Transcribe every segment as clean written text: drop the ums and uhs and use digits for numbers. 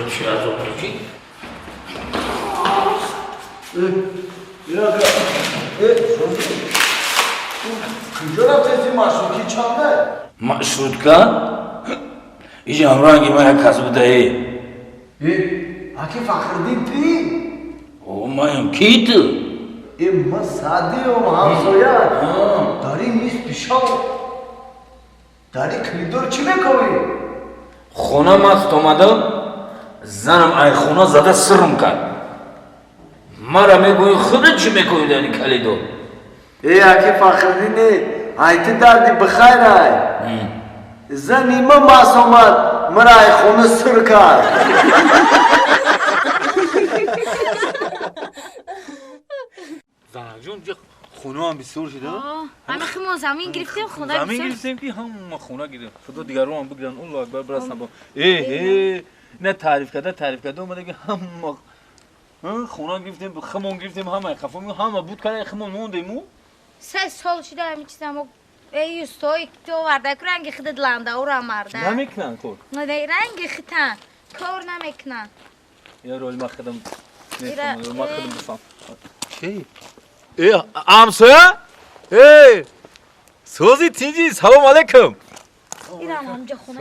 Худши азоб кашӣ. Куҷо рафтеси маршрутки чанда? Маршрутка? Иҷа ҳамранги ман як кас будаe. Э, аки Фахриддин ти? О, маям. Ки ту? Э, ман Саъдиём, ҳамсоя. Дар ин миз пишав. Дар ин коридор чӣ мекунӣ? Хона маст омадам, занам ай хона зада сирм кард. Мара мегӯӣ худат чӣ мекунӣ дар ин коридор? Э, аки Фахриддин, ай ту дарди бихайр ай. Зани ма маст омад, мара ай хона сир кард. Занакҷон, хона ҳам бисёр шуда. Ҳама химо замин гирифтем, хона замин гирифтем ки ҳама хона гирифтем. Худо дигарро ҳам бигиранд. Аллоҳу акбар, бирасам бо. Э, на таъриф карда, таъриф карда омада ки ҳама хона гирифтем, химон гирифтем, ҳама хафо, ҳама буд карда, химон мондем у. 3 сол шуда ҳамин чиза мо. Эй устой ки оварда, ку ранги худат ланда ура марда. Намекунанд кор. Не, ранги хитан кор намекунанд. Я рол ма худам. Ма худам бифам. Чӣ? Э, ҳамсоя? Э, сози тинҷи, салом алейкум. Ирам ҳамҷа хона.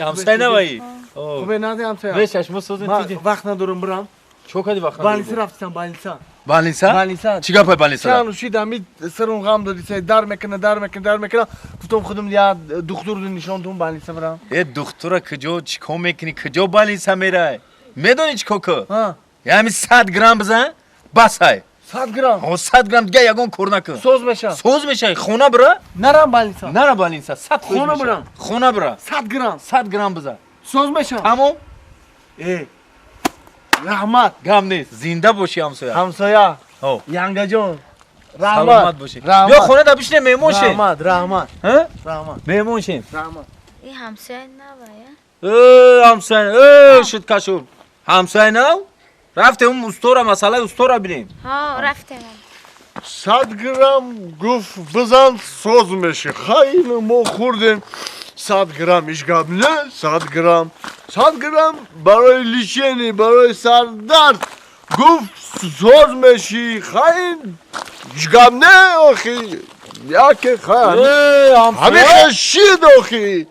Ҳамсоя наваи. Хубе нади ҳамсоя. Бешаш мо сози тинҷи. Вақт надорам бирам. Чо кади вақт надорӣ? Больница рафтам, больница. Больница? Больница. Чӣ гапай больница? Чанд рӯз шид ҳами сирум ғам додиса, дар мекуна, дар мекуна, дар мекуна. Гуфтам худам я духтур нишонтум больница бирам. Э, духтура куҷо чӣ кор мекунӣ? Куҷо больница мерай? Медонӣ чӣ кор ку? Я ҳами 100 грамм бизан, бас ай. 100 грамм? О, 100 грамм дига ягон кор накун. Соз меша. Соз меша. Хона бира? Нарам больница. Нара больница. 100 хона бирам. Хона бира. 100 грамм. 100 грамм бизан. Соз меша. Тамом? Э. Раҳмат. Гам нест. Зинда бошӣ ҳамсоя. Ҳамсоя. Янгаҷон. Раҳмат. Саломат бошӣ. Биё хона да бишне меҳмон шем. Раҳмат, раҳмат. Раҳмат. Меҳмон шем. Раҳмат. Ин ҳамсоя навая? Э, ҳамсоя. Э, шуд кашур. Ҳамсоя нав? Рафтем он устора, масъалаи устора бинем. Ҳа, рафтем. 100 грамм гуфт бизан соз меши. Хайли мо хӯрдем. 100 грамм ҳеҷ гап не, 100 грамм. 100 грамм барои лечение, барои сардард гуфт соз меши. Хайн ҳеҷ гап не охи. Яке хай. Ҳамин шид охи.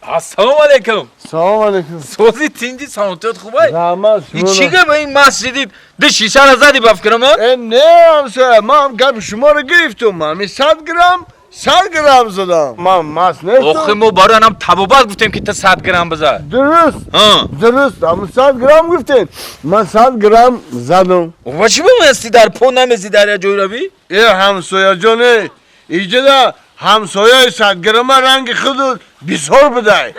Ассалому алайкум. Салом алейкум. Сози тинҷи, саломатият хубай? Раҳмат. Ин чӣ гап ин масҷиди ду шишаро зади ба фикрам? Э, не ҳамсоя, ман гапи шуморо гирифтум. Ҳамин 100 грамм, 100 грамм задам. Ман маст нестам. Охи мо барои анам табобат гуфтем ки ту 100 грамм биза. Дуруст. Дуруст. Ҳамин 100 грамм гуфтем. Ман 100 грамм задам. Ва чӣ бимести дар по намези дар як ҷой равӣ? Э, ҳамсояҷон, э, иҷода ҳамсояи 100 грамма ранги худу бисёр будай.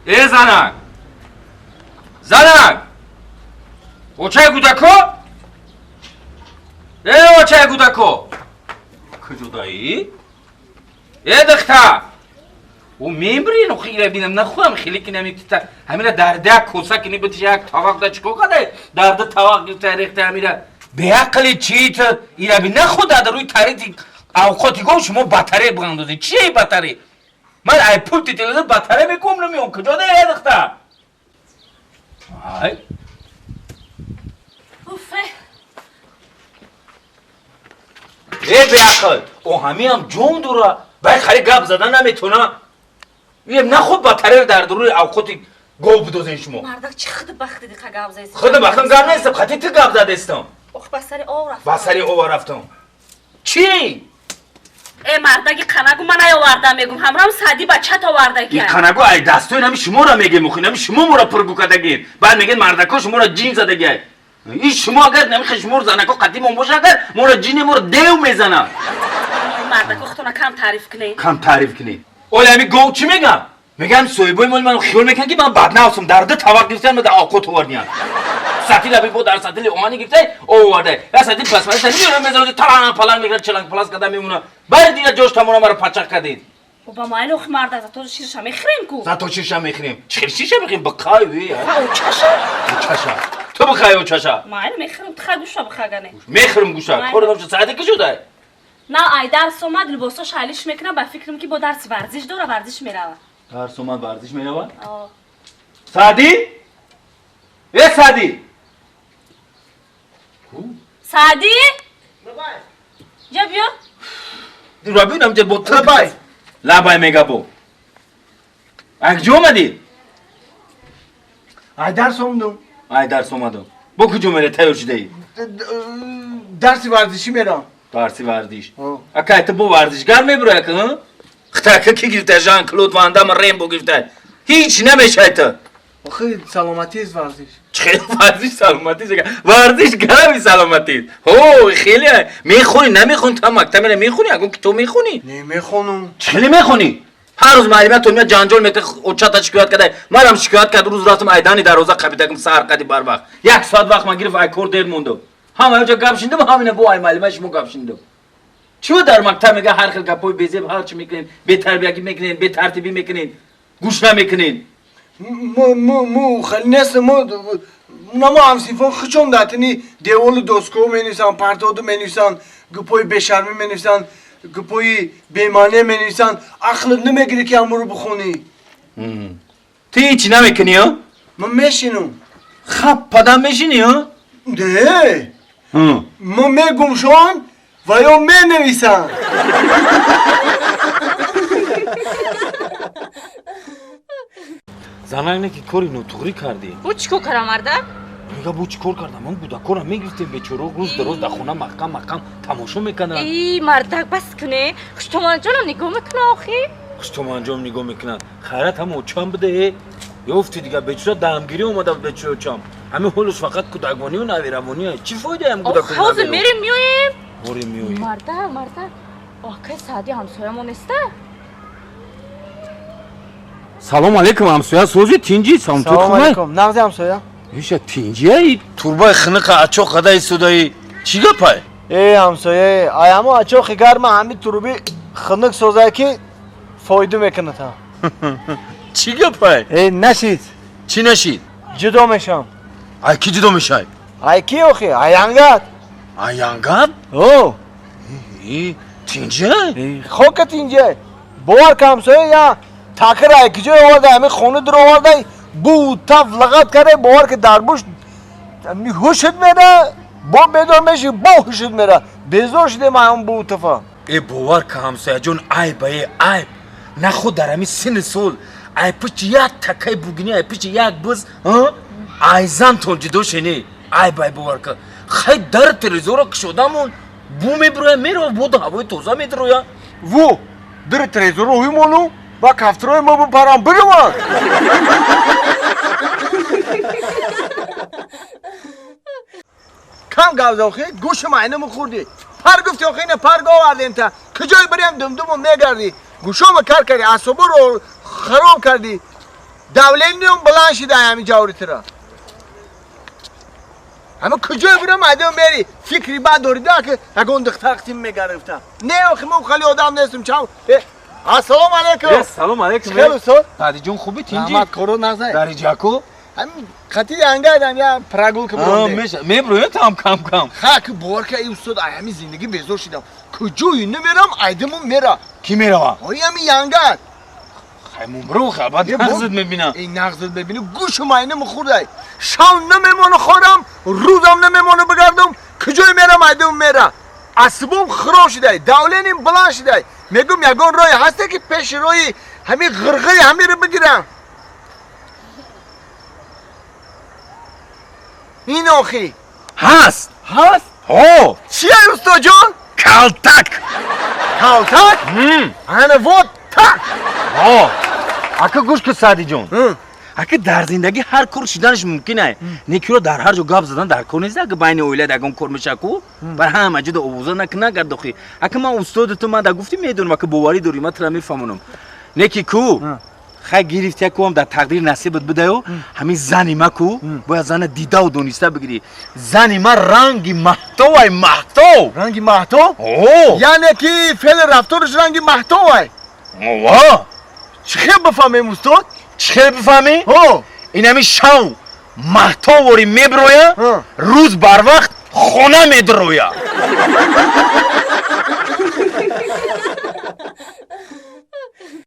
Э, занак! Занак! Очаи кӯдако? Э, очаи кӯдако! Куҷо даӣ? Э, духтар! Ӯ мембирӣ, нохи ира бинам, нахӯрам, хеле ки намекита. Ҳамира дар як коса кини битиш як тавақ да чико кадай? Дар ду тавақ гирифта рехта ҳамира. Беақли чӣ ту? Ира бин нахӯ дар рӯи тариқи авқоти гов шумо батарея биандозед. Чие батарея? Ман ай пулти телевизор батарея мекунам намеём. Куҷо даӣ, э, духтар? Ай. Уфе. Э, беақл! О, ҳамиам ҷон дора. Бай хари гап зада наметона. Ем нахуд батарея дар рӯи авқоти гов бидозен шумо. Мардак чӣ худ бахт диқа гап задаст? Худ бахтам гап нестам, хати ту гап задестам. Ох, ба сари ов рафтам. Ба сари ов рафтам. Чӣ? Э, мардаги қанагу ман наёвардам мегум, ҳамрам Саъдӣ бачат оварда ки. Ин қанагу ай дастои нами шуморо мегем, охи нами шумо моро пургу кардагин. Баъд мегӯед мардако шуморо ҷин задагиай. Ин шумо агар намихе шуморо занако қадимон боша агар моро ҷине моро дев мезанад. Мардако худтона кам таъриф кунед. Кам таъриф кунед. Оли ҳами гов чӣ мегам? Мегам соҳибои моли ман хиёл мекунанд ки ман баднавсам, дар ду тавақ гирифтан дар авқот овардиян. Сатила бо дар сатили оҳани гирифтай овардай. Я сатил пластмасси сатил меорам мезанад таланг паланг мекунад чаланг палас карда мемонад. Баъд дигар ҷош тамона маро пачақ кардед. Ба майли охи мардак зато ширша мехӯрем ку. Зато ширша мехӯрем. Чӣ хел ширша мехӯрем? Бақай ви. Очаша. Очаша. Ту бихай очаша. Майли мехӯрем, ту хай гӯша бихагане. Мехӯрем гӯша. Кор намша саати ки шудай? На ай дарс омад, либосош ҳалиш мекунам, ба фикрам ки бо дарси варзиш дора, варзиш мерава. Дарс омад, варзиш мерава? О. Саъдӣ? Э Саъдӣ! Саъдӣ? Ҷа биё. Рабинам ҷа бо Лабай. Лабай мега бо. Ак ҷо омадӣ? Ай дарс омадам. Ай дарс омадам. Бо куҷо мере тайёр шудаӣ? Дарси варзишӣ мерам. Дарси варзиш. Акай ту бо варзишгар мебурӣ ака, ҳа? Хитака ки гирифта Жан Клод Ван Дам Рембо гирифта. Ҳеҷ намешай ту. Охи саломатист варзиш. Чӣ варзиш саломатист? Варзиш гарами саломатист. Ҳо, хеле мехонӣ, намехонӣ, ту мактаб мере мехонӣ, ягон китоб мехонӣ? Не мехонам. Чӣ хеле мехонӣ? Ҳар рӯз муаллима то меяд ҷанҷол мекунад, очата шикоят карда. Манам шикоят кард, рӯз рафтам айдани дарвоза қапидакам саҳар қади барвақт. Як соат вақт ман гирифт, ай кор дер мондам. Ҳама ҷо гап шиндам, ҳамина бо ай муаллима шумо гап шиндам. Чӣ дар мактаб мега ҳар хел гапҳои безеб ҳар чӣ мекунед, бетарбиягӣ мекунед, бетартибӣ мекунед, гӯш намекунед. Му хеле нест, му намо ҳамсинфон хичон датини деволу доскоҳо менависанд, партоду менависанд, гапҳои бешармӣ менависанд, гапҳои бемаъне менависанд. Ақлат намегирӣ ки ҳамонро бихонӣ. Ту ҳеҷ намекунӣ, ҳа? Ман мешинам. Хап падам мешинӣ, ҳа? Не. Ман мегумшон ва ё менависанд. Занак не ки кори нотуғрӣ кардӣ. Бу чӣ кор кардам, марда? Мега бу чӣ кор кардам? Ман кӯдакора мегирифтем бечоро, рӯз дар рӯз дар хона маҳкам маҳкам тамошо мекарданд. И мардак бас куне. Хуштоманҷонам нигоҳ мекунад охи. Хуштоманҷон нигоҳ мекунад. Хайрат ҳам очам буде. Ёфти дига бечора дамгирӣ омада буд бечора очам. Ҳамин ҳолаш фақат кӯдаквонию навиравонӣ. Чӣ фоида ҳам кӯдаку? Ҳозир мерем меоем. Мерем меоем. Марда, марда. Акай Саъдӣ ҳамсоямон неста? Салом алейкум ҳамсоя, сози тинҷи, салом ту Салом алейкум. Нағзи ҳамсоя? Иша тинҷия, турбаи хиниқа ачоқ қада истодаи. Чӣ гапай? Э ҳамсоя, ай ҳамо ачоқи гарма ҳами турби хиник созае ки фоида мекунад ҳа. Чӣ гапай? Э нашид. Чӣ нашид? Ҷудо мешам. Ай ки ҷудо мешай? Ай ки охи? Ай янгат. Ай янгат? О. Э тинҷия? Хока тинҷия. Бовар ка ҳамсоя я такир ай киҷо оварда, ҳами хона дур оварда, бу таф лағат карда, бовар ки дар буш ҳушт мера, бо бедор меши, бо ҳушт мера. Безор шудем ай он бу тафа. Э бовар ка ҳамсояҷон, айб ае айб. На худ дар ҳами синни сол ай пишти як такаи бугинӣ, ай пишти як буз, ай зантон ҷудо шенӣ. Айб ай бовар ка. Хай дар телевизорро кушодамон бу мебироя, мерава боду ҳавои тоза медироя. Ву, дар телевизорро ҳуй мону ба кафтрои мо бипарам бирӯванд. Кам гап зад охи, гӯши майнамо хӯрдӣ. Пар гуфти охи, ина парг овардем та. Куҷое бирем думдуму мегардӣ. Гӯшома кар кардӣ, асоборо хароб кардӣ. Давлениям баланд шида ҳамин ҷаври тура. Ҳама куҷое бирам айдам мери. Фикри бад дорида ки ягон духтар қитим мегарифта. Не охи, ман хеле одам нестам. Чав. Ассалому алайкум. Салом алайкум. Хеле устод. Саъдиҷон хубӣ тинҷӣ? Раҳмат, коро нағзай. Дариҷаку? Ҳамин қати янгайдам я прогулка бурдем. Меброя там кам кам. Ха, ки бовар ка, эй устод, ай ҳамин зиндагӣ безор шидам. Куҷое намерам, айдаму мера. Ки мерава? Ой ҳамин янгат. Хай мумбро, албатта нағзат мебинам. Эй нағзат мебинӣ, гӯшу майнамо хӯрдай. Шав намемона хӯрам, рӯзам намемона бигардам. Куҷое мерам, айдаму мера. Асбом хироб шудай, давленим баланд шудай. Мегӯм ягон роҳе ҳасте ки пеши роҳи ҳамин ғирғири ҳамиро бигирам. Ин охи. Ҳаст. Ҳаст? Ҳо. Чия устоҷон? Калтак. Калтак? Ана вот так. Ҳо. Ака гӯш кун Саъдиҷон. Ака дар зиндагӣ ҳар кор шиданаш мумкин ай. Некиро дар ҳар ҷо гап задан дар кор нест, ака байни оила ягон кор меша ку. Бар ҳама ҷода овоза накуна гардохи. Ака ман устоди ту, ман да гуфтӣ медонам, ака боварӣ дорӣ, ман тура мефаҳмонам. Неки ку хай гирифти ку ҳам дар тақдир насибат бидаю, ҳамин зани ма ку бояд зана дидаву дониста бигирӣ. Зани ма ранги маҳтов ай, маҳтов. Ранги маҳтов? О. Яъне ки феъли рафтораш ранги маҳтов ай. Ова. Чӣ хел бифаҳмем устод? Чӣ хел бифаҳмӣ? Ҳо. Ин ҳамин шав маҳтоворӣ мебироя, рӯз барвақт хона медироя.